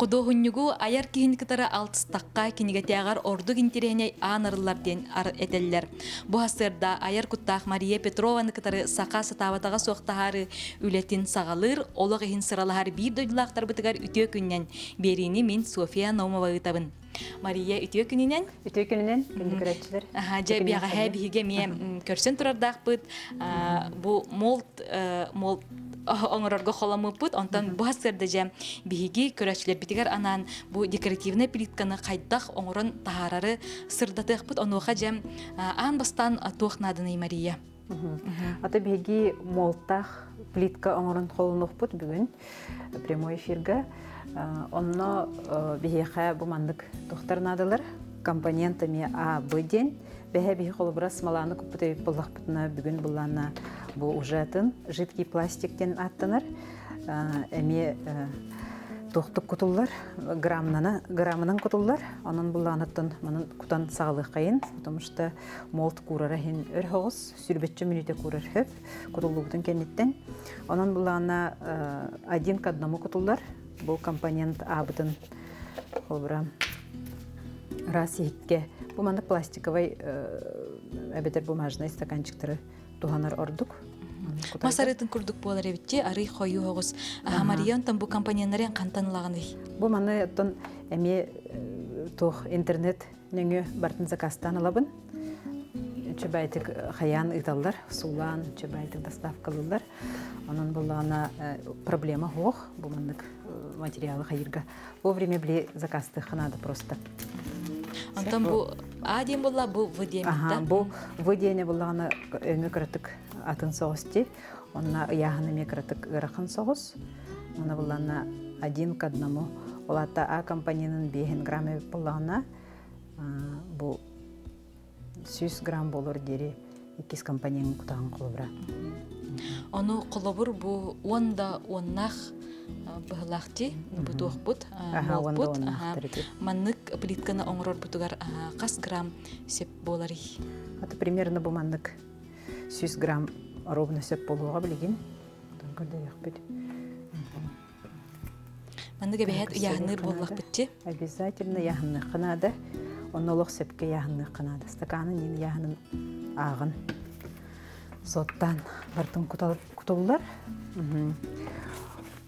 Худуоһунньугу айар киһини кытары алтыстахха кинигэтээҕэр ордук интэриэһинэй аан арыллар диэн этэллэр. Бу сарсыарда айар куттаах Мария Петрованы кытары саха сатаабатаҕа суох таһаарыы үлэтин саҕалыыр, олох иһин сыралаһар биир дойдулаахтарбытыгар үтүө күнүнэн биэриини мин София Наумова ыытабын. Мария, үтүө күнүнэн. Үтүө күнүнэн, күндү көрөөччүлэр. Дьэ, биэҕэһээ биһиги эмиэ көрсөн турардаахпыт. Бу молт молт оҥорорго холоммуппут. Онтон бу сарсыарда дьэ биһиги көрөөччүлэрбитигэр анаан бу декоративнай плитканы хайдах оҥорон таһаарары сырдатыахпыт. Онуоха дьэ аан бастаан туох нааданый Мария? Ата биһиги молтаах плитка оҥорон холонуохпут бүгүн прямой эфирга. Онно биһиэхэ бу маннык тохтор наадалар. Компонентами А, Б диэн. Бэһэ биһи холобура смоланы куппут эбит буоллахпытына бүгүн буллаана бу уже атын жидкий пластик диэн ааттанар. Эмиэ туохтук кутуллар, граммнана, граммынан кутуллар. Онон буллааныттан манын кутан саҕалыаххайын, потому что молт куурара иһин өр соҕус, сүрбэччэ мүнүүтэ куурар хөп, кутуллубутун кэнниттэн. Онон буллаана один к одному кутуллар. Бу компонент аабытын холобура раз иһикке бу маннык пластиковай эбэтэр бумажный стаканчиктары туһанар ордук. Мас арыытын курдук буолар эбитти, арый хойуу оҕус. Мария, онтон бу компоненнарын хантан ылаҕыный? Бу маны оттон эмиэ туох интернет нөҥүө бартын заказтаан ылабын. Чөбәйтик хайаан ыыталлар, суулаан чөбәйтик доставкалыыллар. Онон буллаҕына проблема суох бу маннык материалы хайырга. Вовремя били заказтыахха надо просто. Онтон бу А диэн буолла, бу В диэн Аха, бу В диэни буллаҕына өҥө кыратык атын соҕус дии. Онно ыйааһын эмиэ кыратык ыарахан соҕус. Онно буллаҕына один к одному. Ол аата А компонентын 5 грамм эбит буоллаҕына, бу 100 грамм буолуор диэри иккис компонентын кутаҕын холобура. Ону холобур бу уон да уоннаах быһылаах дии бутуохпут, буолбут. Маннык плитканы оҥорорбутугар хас грамм сөп буоларый? Это примерно бу маннык 100 грамм ровно сөп буолуоҕа билигин. Көрдөрүөхпүт. Маннык эбэһээт ыйааһынныыр буоллахпыт дии. Обязательно ыйааһынныахха наада. Онно олох сөпкө ыйааһынныахха наада. Стаканын иин ыйааһынын ааҕын. Соттаан бартын кутуллар.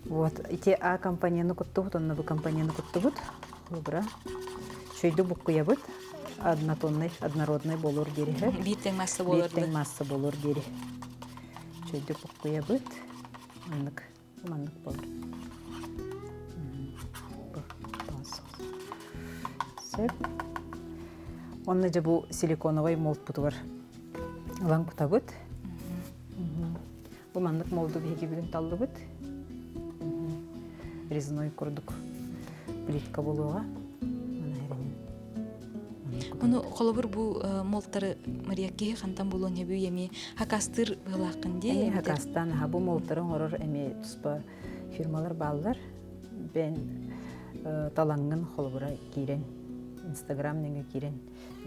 Вот ити А компонены куттубут, онно Б компонены куттубут. Холобура, шөйдү буккуйабыт. Однотонный, однородный болур диэри. Биир тэҥ масса болор. Биир тэҥ масса болур диэри. Чөйдү буккуйабыт. Маннык Маннык буолар. Сөп. Онно дьэ бу силиконовай молтпутугар ылан кутабыт. Бу маннык молду биһиги бүгүн таллыбыт. Резной курдук плитка буолуоҕа. Ону холобур бу молтары Мария киһи хантан булуон сөбүй эми хакастыыр быһылааххын дии. Эми хакастаан аха бу молтары оҥорор эми туспа фирмалар бааллар. Бен талаҥҥын холобура киирэн Инстаграм нөҥүө киирэн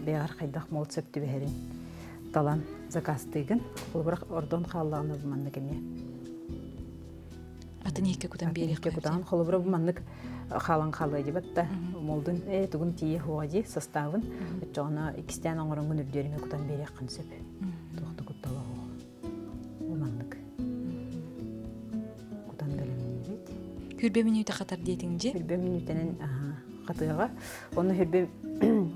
бэйэҕэр хайдах молт сөп түбэһэрин талан заказтыыгын. Холобура ордон хааллаҕына бу маннык эмиэ Атын иһиккэ кутан биэриэххэ кутаҕын холобура бу маннык хаалан хаалыа дибэт да молдун ээ тугун тиийэ хуоҕа дии составын оччоҕуна иккистээн оҥороҥҥун үрдүөрүҥэ кутан биэриэххин сөп туох да куттала суох бу маннык кутан бэлэмниибит Хүрбэ мүнүүтэ хатар диэтиҥ дьи хүрбэ мүнүүтэнэн хатыаҕа онно хүрбэ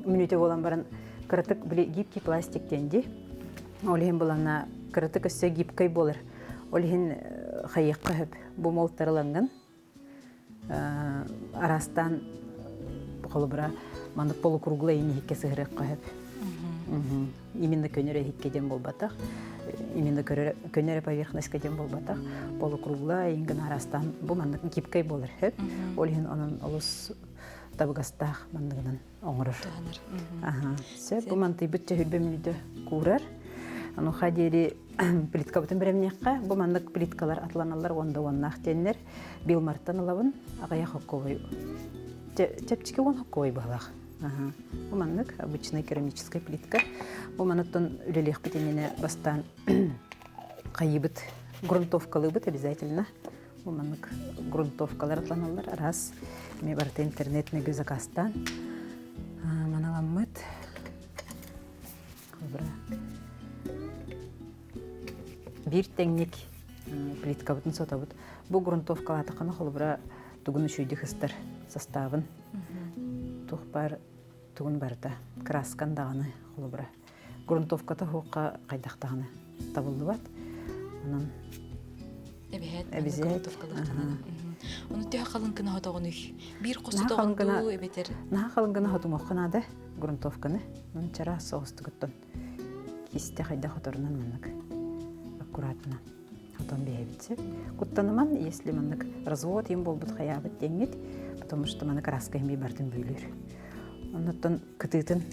мүнүүтэ буолан баран кыратык били гибкий пластик диэн дии Ол иһин булана кыратык өссө гибкай буолар. Ол иһин хайыахха сөп. Бу молтарылаҥҥын араастаан холобура маннык полукруглай иһиккэ сыһырыахха сөп. Именно көнөр иһиккэ диэн буолбатах. Именно көнөр поверхностька диэн буолбатах. Полукруглай гына араастаан бу маннык гибкай буолар сөп. Ол иһин онон олус табыгастаах манныгынан оҥорор. Туһанар. Аха. Сөп, бу мантыйбыт чөһүрбэ мүнүүтэ куурар. Онуоха диэри плиткабытын бэлэмниэххэ. Бу маннык плиткалар атланаллар уонда уоннаах диэннэр. Билмартан ылабын. Аҕыйах хокковой. Чэпчэки уон хокковой быһалаах. Аха. Бу маннык обычный керамическая плитка. Бу манаттан үлэлиэхпит иннинэ бастаан хайыбыт грунтовкалыыбыт обязательно. Бу маннык грунтовкалар атланаллар. Араас. Эми барыта интернет нөҥүө заказтаан маналаммыт. Холобура биир тэҥник плиткабытын сотобут. Бу грунтовкалаатаххына холобура тугун үчүйдүк ыстар составын туох баар тугун барыта краскан даҕаны холобура грунтовката хуохха хайдах даҕаны табыллыбат онон Эбэһээт грунтовкалыахтанан. Ону төһө халыҥ гына хотоҕунуй? Биир хос хотоҕун дуу эбэтэр? Наһаа халыҥ гына хотумуохха наада грунтовканы. Онон чараас соҕустугуттан кистэ хайдах хоторунан маннык аккуратно хотон биһэбит сөп. Куттаныман, если маннык развод им буолбут хайаабыт диэҥҥит, потому что маны краска химия бартын бүүлүүр. Оннуттан кытыытын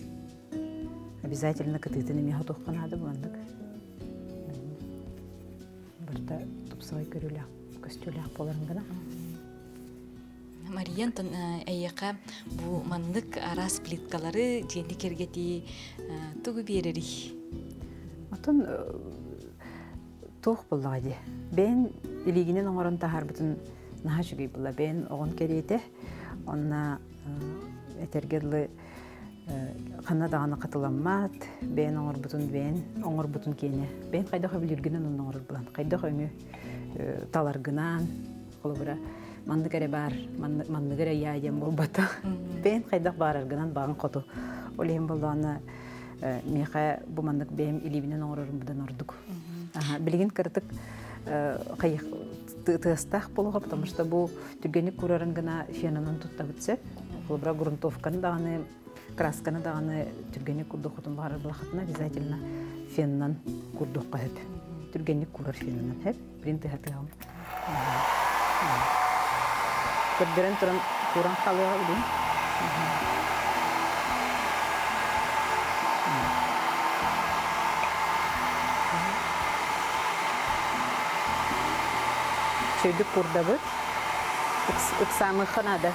обязательно кытыытын эмиэ хотуохха наада бу маннык. Барыта тупсаҕай көрүүлээх, көстүүлээх буоларын гына. Мария Антон эйиэхэ бу маннык араас плиткалары дьиэни кэргэтии тугу биэрэрий? Отон туох буоллаҕа дии. Бэйэн илиигинэн оҥорон таһаарбытын наһаа үчүгэй буолла. Бэйэн оҕон кэриэтэ. Онно этэргэ дылы ханна даҕаны хатыламмат, бэйэн оҥорбутун бэйэн оҥорбутун киэнэ. Бэйэн хайдах өбүлүүргүнэн онно оҥорор булан, хайдах өҥү таларгынан, холобура, маннык эрэ баар, маннык эрэ яа диэн буолбатах. Бэйэн хайдах баараргынан баҕан хоту. Ол иһин буоллаҕына миэхэ бу маннык бэйэм илиибинэн оҥорорум быдан ордук. Билигин кыратык тыастаах буолуоҕа, потому что бу түргэнник куурарын гына фенанан туттабыт сөп. Холобура, грунтовканы даҕаны, красканы даҕаны түргэнник курдук баҕарар буолаххытына обязательно фенынан курдуохха сөп. Түргэнник куурар фенынан сөп. Блин, тыһатыаҕым. Көрдөрөн туран кууран хаалыаҕа билин. Үчүгэйдик курдабыт. Ыксаамыхха наада.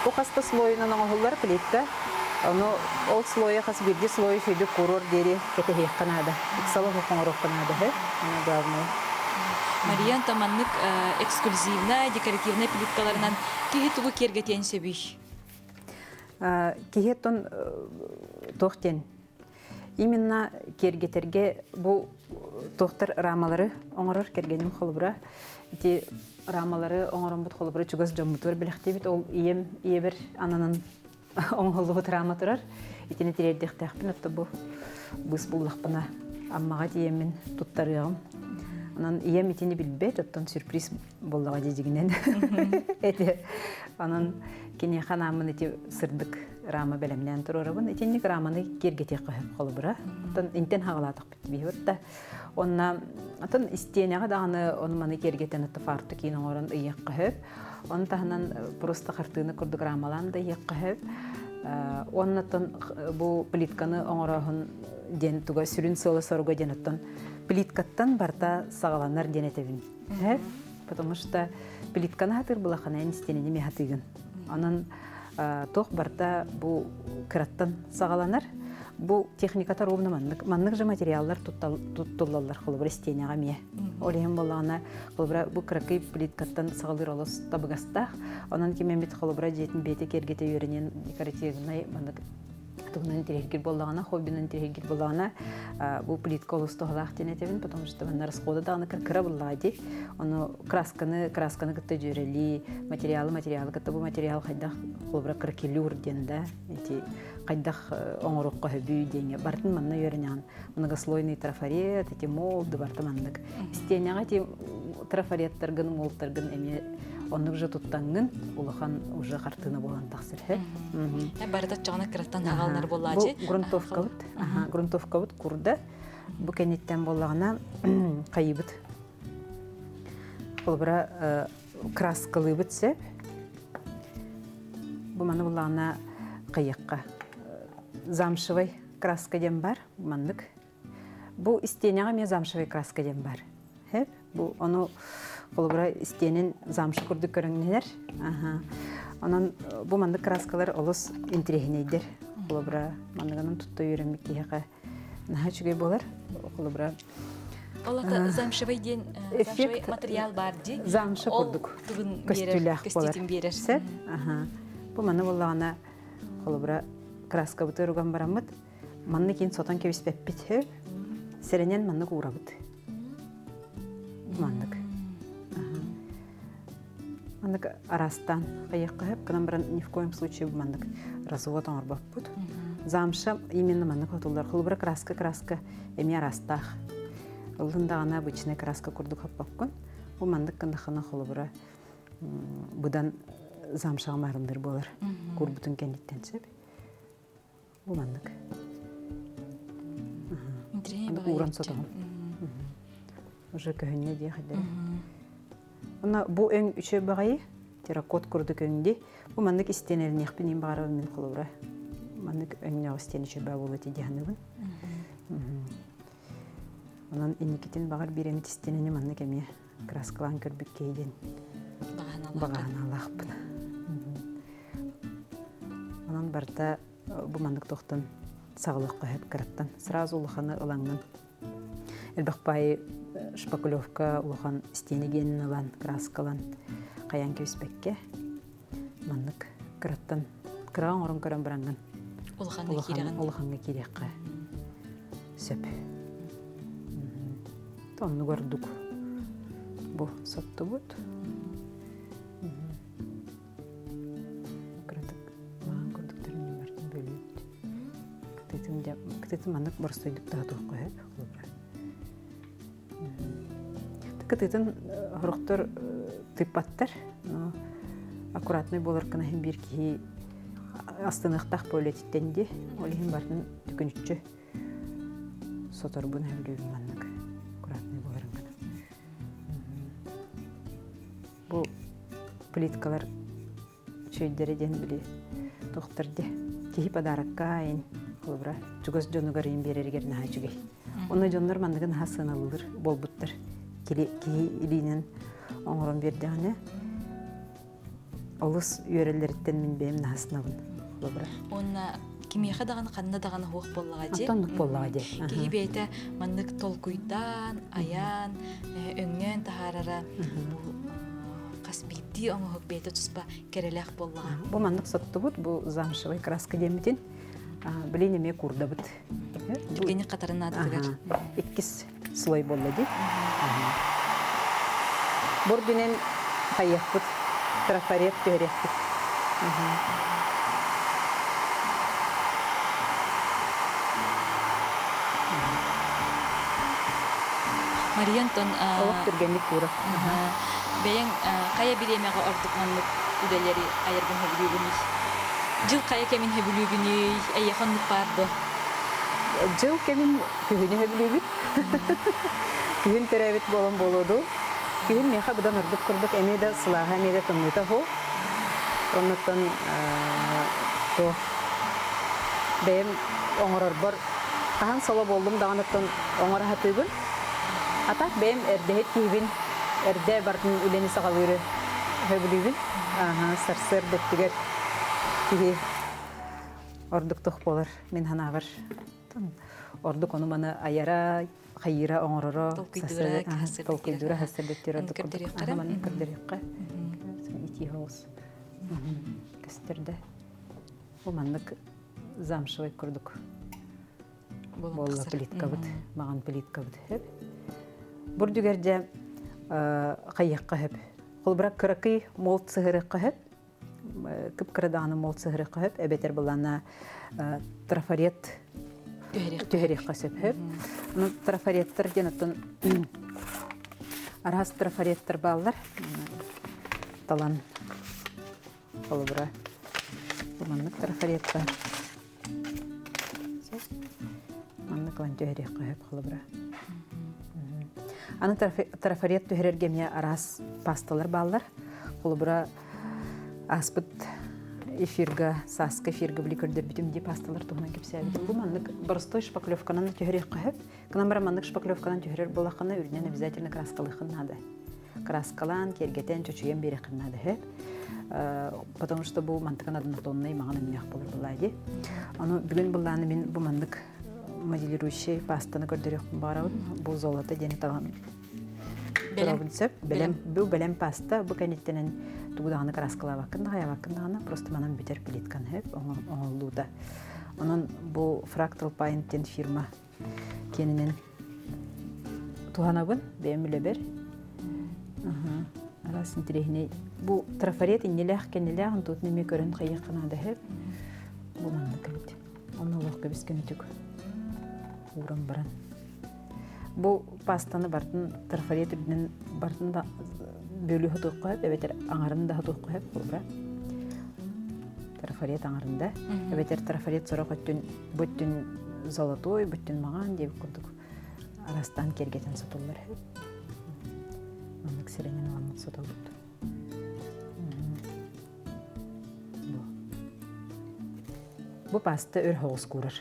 Бу хас да слойунан оҥоһуллар плитка. Ону ол слойа хас биирдии слойу үчүгэйдик куруор диэри кэтэһиэххэ наада. Ыксала суох оҥоруохха наада. Ону главное. Мария Антон маннык эксклюзивнай, декоративнай плиткаларынан киһи тугу киэргэтиэн сөбүй? Киһи оттон туох диэн Именно киэргэтэргэ бу туохтар рамалары оҥорор кэргэним холобура ити рамалары оҥороммут холобура чугас дьоммутугар бэлэхтиибит ол ийэм ийэбэр ананан оҥоһуллубут рама турар итини тириэрдиэхтээхпин отто бу быыс буллахпына Аммаҕа тиийэммин туттарыаҕым онон ийэм итини билбэт оттон сюрприз буоллаҕа дьигинэн эти онон киниэхэ анааммын ити сырдык рама бэлэмнээн туруорабын. Итинник раманы киэргэтиэххэ сөп холобура. Оттон интэн хаҕалаатахпыт биһиэт да. Онна атын истиэнэҕэ даҕаны ону маны киэргэтэн аты фарту киин оҥорон ыйыахха сөп. Оны таһынан просто хартыына курдук рамалаан да ыйыахха сөп. Уоннаттан бу плитканы оҥорооһун диэн туга сүрүн сыала-соруга диэн оттон плиткаттан барта саҕаланар диэн этэбин. Потому что плитканы хатыыр булахана эн истиэнэни ми хатыыгын. Онон туох барыта бу кыраттан саҕаланар. Бу техниката ровно маннык. Маннык же материаллар туттуллаллар холобура истиэнэҕэ эмиэ. Ол иһин буоллаҕына холобура бу кыракый плиткаттан саҕалыыр олус табыгастаах. Онон ким эмит холобура дьиэтин бэйэтэ киэргэтэ үөрэнэн декоративнай маннык туһунан интэриэһиргиир буоллаҕына, хоббинан интэриэһиргиир буоллаҕына, бу плитка олус туһалаах диэн этэбин, потому что манна расхода даҕаны кыра буоллаҕа дии. Ону красканы, красканы кытта дьүөрэлии, материалы, материалы кытта бу материал хайдах холобура кракелюр диэн да, эти хайдах оҥоруохха сөбүй диэҥҥэ барытын манна үөрэнэҕин. Многослойный трафарет, эти молды барыта маннык. Истиэнэҕэ эти трафареттаргын, молдтаргын эмиэ оннук же туттаҥҥын улахан уже хартыына буолан тахсар Барыта оччоҕуна кыраттан аҕалынар буоллаачы. Бу грунтовкабыт. Грунтовкабыт курда. Бу кэнниттэн буоллаҕына хайыбыт. Холобура краскалыыбыт сөп. Бу маны буллаҕына хайыахха. Замшевый краска диэн бар. Маннык. Бу истиэнэҕэ эмиэ замшевый краска диэн бар. Хэп. Бу ону холобура истиэнин замша курдук көрүҥнэнэр. Онон бу маннык краскалар олус интириэһинэйдэр. Холобура манныгынан тутта үөрэммит киһиэхэ наһаа үчүгэй буолар. Холобура Ол ата замшевый диэн замшевый материал бар дии. Замша курдук көстүүлээх буолар. Сөп. Бу манна буоллаҕына холобура краскабыты уруган бараммыт маннык иин сотон кэбиспэппит сөп. Сэрэнэн маннык уурабыт. Маннык. Маннык араастаан хайыахха сөп, гынан баран ни в коем случае бу маннык развод оҥорбоппут. Замша именно маннык хотуллар. Холобура краска-краска эмиэ араастаах. Ыллын даҕаны обычный краска курдук хоппоккун. Бу маннык гыннахына холобура быдан замшаҕа маарынныр буолар. Курбутун кэнниттэн сөп. Бу маннык. Ууран сотоҕун. Уже көһүннэ диэх идэ. Уна бу өҥ үчү баҕайы терракот курдук өҥ ди. Бу маннык истиэнэлиниэхпин иин баҕарабын мин холобура. Маннык өҥнөөх истиэн үчү баа буолуо дии саныыбын. Онон инникитин баҕар биир эмит истиэнэни маннык эмиэ краскалаан көрбүт киһи диэн баҕаһынаалаахпын. Онон барыта бу маннык тохтон саҕалыахха сөп кыраттан. Сразу улаханы ылаҥҥын элбэх баайы шпаклевка улахан истиэнэ гиэнин ылан, краскалан хайаан кэбиспэккэ маннык кыраттан кыраҕа оҥорон көрөн бараҥҥын улахаҥҥа киириэххэ сөп. Оннук ордук бу соттубут. Кыратык маҕан курдук тэринним бартын бөлүүт. Кытытын кытытын маннык боростуойдук таһатуохха сөп холобура. Кытытын хорохтор тыыппаттар. Аккуратный буолар гына иһин биир киһи астыныахтаах буолуотиттэн ди. Ол иһин бартын түкүнүччү соторбун сөбүлүүбүн маннык аккуратный буоларын гына. Бу плиткалар үчүгэйдэрэ диэн били туохтар дии киһи подарокка айын холобура чугас дьонугар иин биэрэригэр наһаа үчүгэй. Онно дьоннор манныгы наһаа сыаналыыр буолбуттар. Киһи илиинэн оҥорон биэрдэҕинэ олус үөрэллэриттэн мин бэйэм наһаа сынабын холобура. Уонна кимиэхэ даҕаны ханна даҕаны суох буоллаҕа дии. Оннук буоллаҕа дии. Киһи бэйэтэ маннык толкуйдаан, айаан, өҥнөөн таһаарара бу хас биирдии оҥоһук бэйэтэ туспа кэрэлээх буоллаҕа. Бу маннык соттубут, бу замшевай краска диэммитин билин эмиэ куурдабыт. Түргэнник хатарын наадатыгар. Иккис слой буолла дии. Бурдунен хайыахпыт, трафарет түһэриэхпит. Мария Антон Олох түргэнник куура. Бэйэҥ хайа бириэмэҕэ ордук маннык үлэлэри айаргын сөбүлүүгүнүй? Дьыл хайа кэмин сөбүлүүгүнүй? Эйиэхэ оннук баар дуо? Дьыл кэмин күһүнү сөбүлүүбүт. Күһүн төрөөбүт буолан буолуо дуу. Күһүн миэхэ быдан ордук курдук эмиэ да сылааһа, эмиэ да тымныыта уһу. Оннуттан туох бэйэм оҥорорбор хаһан соло буоллум даҕаны оттон оҥоро сатыыбын. А так бэйэм эрдэһит киһибин, эрдэ барытын үлэни саҕалыыры сөбүлүүбүн. Сарсыарда өттүгэр киһи ордук туох буолар мин санаабар. Ордук ону маны айара, хайыыра оҥороро, толкуйдуура сарсыарда өттүгэр ордук курдук. Маннык көрдөрүөххэ. Итии соҕус көстөрдө. Бу маннык замшевый курдук буолла плиткабыт, маҕан плиткабыт сөп. Бурдүгэр дьэ хайыахха сөп. Холобура кыракый молт сыһырыахха сөп. Кып-кыра даҕаны молт сыһырыахха сөп. Эбэтэр былаана трафарет түһэриэххэ сөп. Ну, трафареттар диэн оттон араас трафареттар бааллар. Талан холобура маннык трафарет бар. Маннык ылан түһэриэххэ сөп холобура. Аны трафарет түһэрэргэ эмиэ араас пасталар бааллар. Холобура ааспыт эфирга, сааскы эфирга били көрдөрбүтүм дии пасталар туһунан кэпсээбитим. Бу маннык боростой шпаклевканан түһэриэххэ сөп. Кынан баран маннык шпаклевканан түһэрэр буоллаххына үрдүнэн обязательно краскалыаххын наада. Краскалаан, киэргэтэн, чочуйан биэриэххин наада сөп. Потому что бу мантыкан однотонный маҥан өҥнөөх буолар буолаа дии. Ону бүгүн былааны мин бу маннык моделирующий пастаны көрдөрүөхпүн баҕарабын. Бу золото диэн таҕан Туттарабын сөп. Бэлэм, бу бэлэм паста, бу кэнниттэнэн тугу даҕаны краскалаабаккын даҕайабаккын даҕаны, просто манан бүтэр плиткан хөп оҥоһуллуута. Онон бу Fractal Paint диэн фирма киэнинэн туһанабын бэйэм үлэбэр. Араас интэриэһинэй. Бу трафарет иннилээх кэннилээх онтуутун эмиэ көрөн хайыахха наада сөп. Бу маннык эбит. Онно олох көбүс көнөтүк ууран баран. Бу пастаны бартын трафарет үрдүнэн бартын да бөлү хотуохха сөп, эбэтэр аҥарын да хотуохха сөп холобура. Трафарет аҥарында, эбэтэр трафарет сорох өттүн бу өттүн золотой, бу өттүн маҥан диэбит курдук арастаан киэргэтэн сотуллар үһү. Маннык сирэнэн ыламмыт сотобут. Бу паста өр соҕус куурар.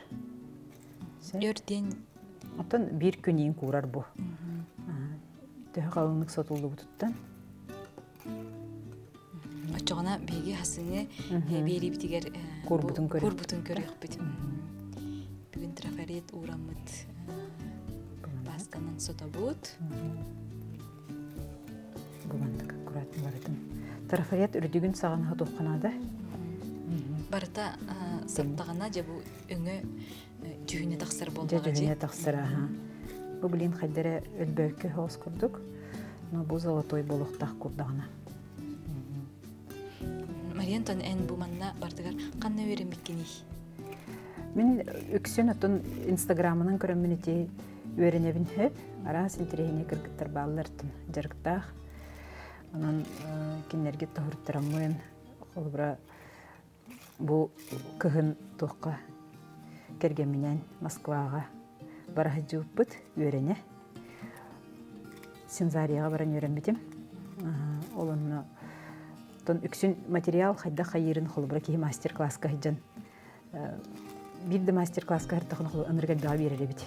Өр диэн Оттон биир күн иин куурар бу. Төһө халыҥнык сотуллубутуттан. Оччоҕуна биһиги хасыҥы биэриибитигэр куурбутун куурбутун көрүөхпүт. Бүгүн трафарет уураммыт пастанан сотобут. Бу маннык аккуратно барытын. Трафарет үрдүгүн саҕана хотуохха наада. Барыта саптаҕына дьэ бу өҥө дьүһүнэ тахсар буоллаҕа Дьэ дьүһүнэ тахсар аха. Бу блин хайдара өлбөккө хоос курдук. Но бу золотой буолуохтаах курдаҕына. Мария Антон, эн бу манна бардыгар ханна үөрэммиккиний? Мин үксүн отун инстаграмынан көрөммүн ити үөрэнэбин хөп. Араас интэриэһинэй кыргыттар бааллар дьарыктаах. Онон кинилэргэ тоһуттараммын, холобура Бу кыһын туохха кэргэмминээн Москваҕа бара сылдьыбыппыт үөрэнэ. Сензарияҕа баран үөрэммитим. Ол онно оттон үксүн материал хайдах хайыырын холобура киһи мастер-класска сылдьан биир да мастер-класска сырыттахына ынырык элбэҕи биэрэр эбит.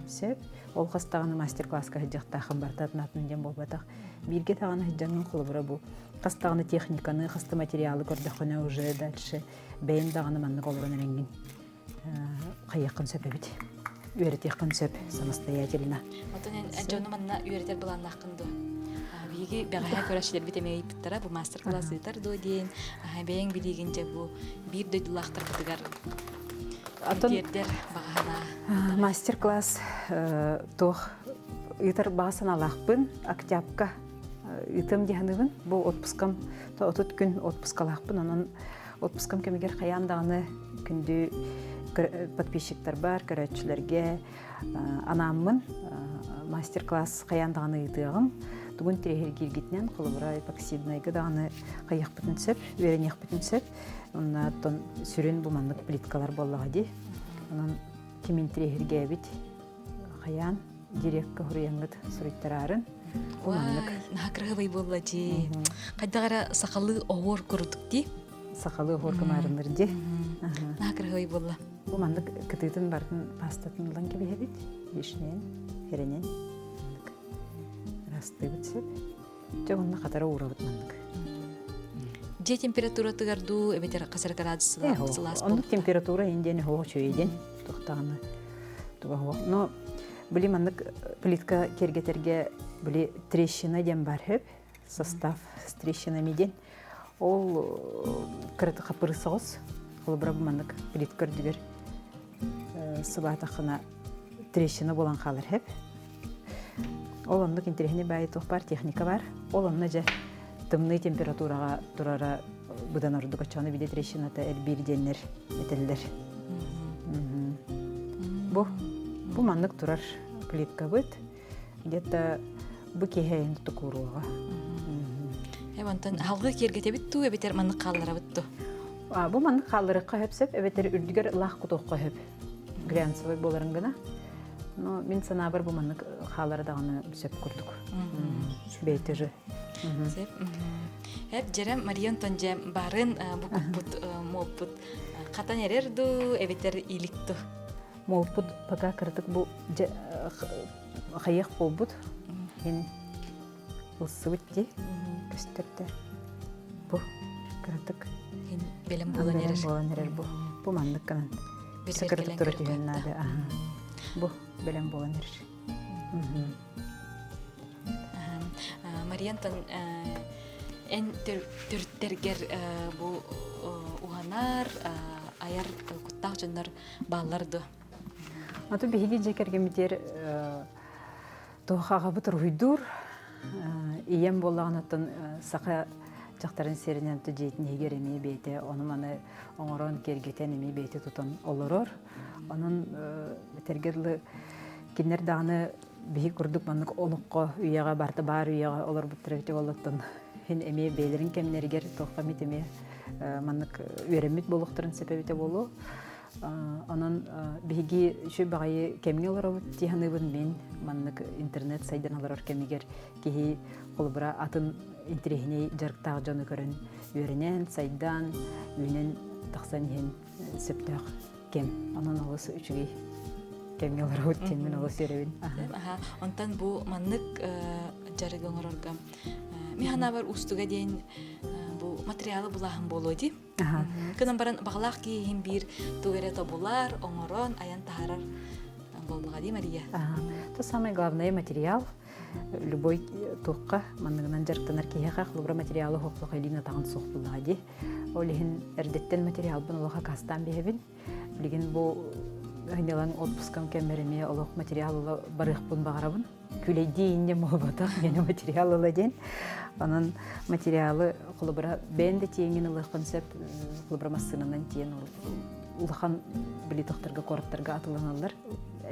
Сөп. Ол хас даҕаны мастер-класска сылдьыахтааххын барыта атын атын диэн буолбатах. Бииргэ даҕаны сылдьаҥҥын холобура бу хас даҕаны техниканы, хас да материалы көрдөххүнэ уже дальше бэйэҥ даҕаны маннык олорон эрэҥҥин хайыаххын сөп эбит. Үөрэтиэххин сөп самостоятельно. Отон эн дьону манна үөрэтэр былааннааххын дуо? Биһиги бэҕэһээ көрөөччүлэрбит эмиэ ыйыппыттара бу мастер-класс ыытар дуо диэн бэйэҥ билиигин дьэ бу биир дойдулаахтарбытыгар тиэрдэр баҕаһына. Мастер-класс туох ыытар баҕа санаалаахпын октябка ыытыам дии саныыбын. Бу отпускам 30 күн отпускалаахпын. Онон отпускам кэмигэр хайаан даҕаны күндү подписчиктарбар, көрөөччүлэргэ анааммын мастер-класс хайаан даҕаны ыытыаҕым. Тугун тирэһиргииргитинэн, холобура, эпоксиднайга даҕаны хайыахпытын сөп, үөрэниэхпитин сөп. Онно оттон сүрүн бу маннык плиткалар буоллаҕа дии. Онон ким интириэһиргээбит хайаан дирекка суруйаҥҥыт суруйтараарын. Маннык. Наһаа кыраһыбай буолла дии. Хайдах эрэ сахалыы оһуор курдук дии. Сахалыы оһуор кымаарынныр дии. Наһаа кыраһыбай буолла. Бу маннык кытыытын бартын пастатын ылан кэбиһэбит. Вишнен, херенен. Маннык. Растыыбыт сөп. Дьэ онно хатара уурабыт маннык. Дьиэ температуратыгар дуу эбэтэр хас градус сылаас Оннук температура индиэн оһох үчүгэйдин туохтаҕына туга оһох. Но били маннык плитка киэргэтэргэ били трещина диэн бар хөп состав с трещинами диэн ол кыраты хапыры соҕус холобура бу маннык плитка үрдүгэр сыбаатаххына трещина буолан хаалар хөп Ол оннук интэриэһинэй баайы туох баар техника бар. Ол онно дьэ тымныы температураҕа турара быдан ордук оччоҕуна виде трещината элбиир диэннэр этэллэр. Бу бу маннык турар плиткабыт где-то бу киэһэ тукууруоҕа. Э онтон халгы киэргэтэбит туу эбэтэр маннык хаалларабыт туу? Бу маннык хаалларыахха сөп сөп эбэтэр үрдүгэр лаах кутуохха сөп. Глянцевый буоларын гына. Но мин санаабар бу маннык хаалара даҕаны сөп курдук. Бэйте же. Сөп. Эп дьэрэ Мария Антон дьэ барын бу куппут муоппут хатан эрэр ду эбэтэр илик ду? Муоппут пока кыратык бу дьэ хайыах буолбут. Хин ылсыбыт ди көстөрдө. Бу кыратык Хин бэлэм буолан эрэр. Буолан эрэр бу. Бу маннык гынан. Кыратык тура түһэн наада. Бу бэлэм буолан эрэр. Мариянтан эн төрүттэргэр бу уһанар, айар куттаах дьоннор бааллар дуо? Аты биһиги дьиэ кэргэммитигэр туох аҕабыт уруһуйдуур. Ийэм буоллаҕына саха дьахтарын сиэринэн дьиэтин иһигэр эмиэ бэйэтэ ону-маны оҥорон, киэргэтэн эмиэ бэйэтэ тутан олорор. Онон этэргэ дылы кинилэр даҕаны биһи курдук маннык олоххо үйэҕэ барыта баар үйэҕэ олорбуттара эбитэ буоллаттан иһин эмиэ бэйэлэрин кэмнэригэр туохха эмит эмиэ маннык үөрэммит буолуохтарын сөп эбитэ буолуо. Онон биһиги үчүгэй баҕайы кэмҥэ олоробут дии саныыбын мин. Маннык интернет сайдан олорор кэмигэр киһи холобура атын интэриэһинэй дьарыктаах дьону көрөн үөрэнэн, сайдан, үүнэн тахсан иһэн сөптөөх кэм. Онон олус үчүгэй кэмҥэ олоробут диэн мин олус үөрэбин. Онтон бу маннык дьарыгы оҥорорго мин санаабар уустуга диэн бу материалы булааһын буолуо дии. Кынан баран баҕалаах киһи биир тугу эрэ тобулар, оҥорон, айан таһаарар буоллаҕа дии, Мария. То самое главное материал. Любой туохха манныгынан дьарыктанар киһиэхэ холобура материалы хоһлох илиин атаҕын суох буоллаҕа дии. Ол иһин эрдэттэн материалбын олох акаастаан биһэбин. Билигин бу ынньалаҥ отпускам кэммэр эмиэ олох материал ыла барыахпын баҕарабын. Күлэйдии инньэ буолбатах, миэнэ материал ыла диэн. Онон материалы холобура бэйэн да тиэҥин ылыаххын сөп, холобура массыынанан тиэн улахан били тохторго куораттарга атыланаллар.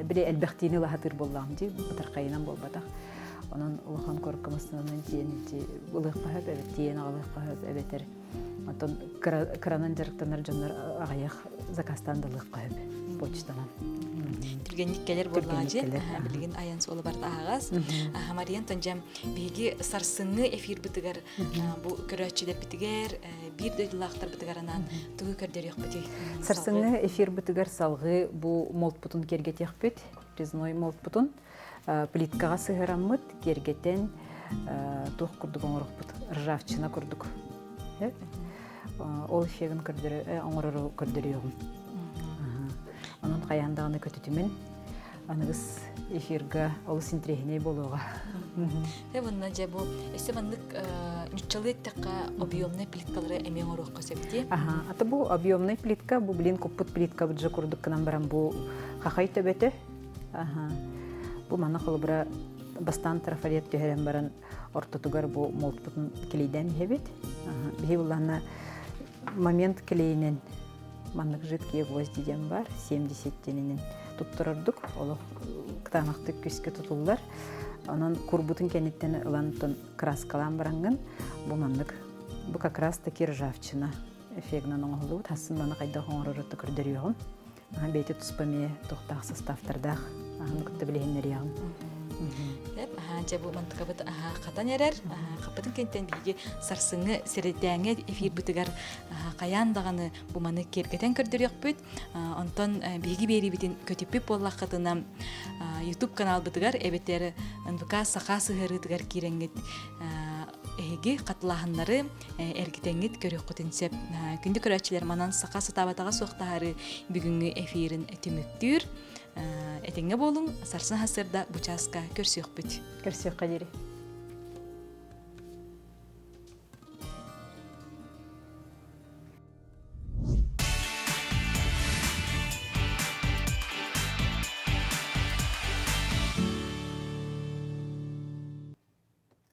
Били элбэхтиини ылаһатыыр буоллаҕым дии, бытархайынан буолбатах. Онон улахан куоракка массыынанан тиэн ылыахха сөп, эбэтэр тиэйэн аҕалыахха сөп, эбэтэр Оттон кыранан дьарыктанар дьоннор аҕыйах заказтаан да ылыахха сөп почтанан. Түргэнник кэлэр буоллаҕа дьэ. Билигин айан суола барыта аһаҕас. Мариян Тонжам биһиги сарсыҥҥы эфирбытыгар бу көрөөччүлэрбитигэр биир дойдулаахтарбытыгар анаан тугу көрдөрүөхпүтүй? Сарсыҥҥы эфирбытыгар салгыы бу молтпутун киэргэтиэхпит, резной молтпутун плиткаҕа сыһыараммыт, киэргэтэн туох курдук оҥорохпут, ржавчина курдук. Ол эффегин оҥорору көрдөрүөҕүм. Онон хайаан даҕаны көтүтүмүн. Аныгыс эфирга олус интэриэһинэй буолуоҕа. Тэ bunна дьэ бу өссө маннык ньуччалыы эттэххэ объемнай плиткалары эмиэ оҥоруохха сөп дии. Аха, ата бу объемнай плитка, бу блин куппут плиткабыт же курдук гынан баран бу хахай төбөтө. Аха. Бу манна холобура бастаан трафарет түһэрэн баран ортотугар бу молтпутун клейдээн иһэбит. Биһи буллаана момент клейинэн маннык жидкие гвозди диэн бар 70 диэнинэн туттарордук олох кытаанахтык күскэ тутуллар. Онон курбутун кэнниттэн ылан краскалаан бараҥҥын бу маннык бу как раз таки ржавчина эффегынан оҥоһуллубут. Хасын маны хайдах оҥорору көрдөрүөҕүм. Бэйэтэ туспа эмиэ туохтаах составтардаах аһын кытта билиһиннэриэҕим. Эп, дьэ бу мантыкабыт хатан эрэр. Хаппытын кэнтэн биһиги сарсыҥҥы сирэдээҥҥэ эфирбытыгар хайаан даҕаны бу маны киэргэтэн көрдөрүөхпүт. Онтон биһиги биэриибитин көтүппүт буоллаххытына YouTube каналбытыгар эбэтэр НВК Саха сыһыарыытыгар киирэҥҥит эһиги хатылааһыннары эргитэҥҥит көрүөххүтүн сөп. Күндү көрөөччүлэр, манан саха сатаабатаҕа суох таһаарыы бүгүҥҥү эфирин түмүктүүр. Этэҥҥэ буолуҥ, сарсын сарсыарда бу чааска көрсүөхпүт. Көрсүөххэ диэри.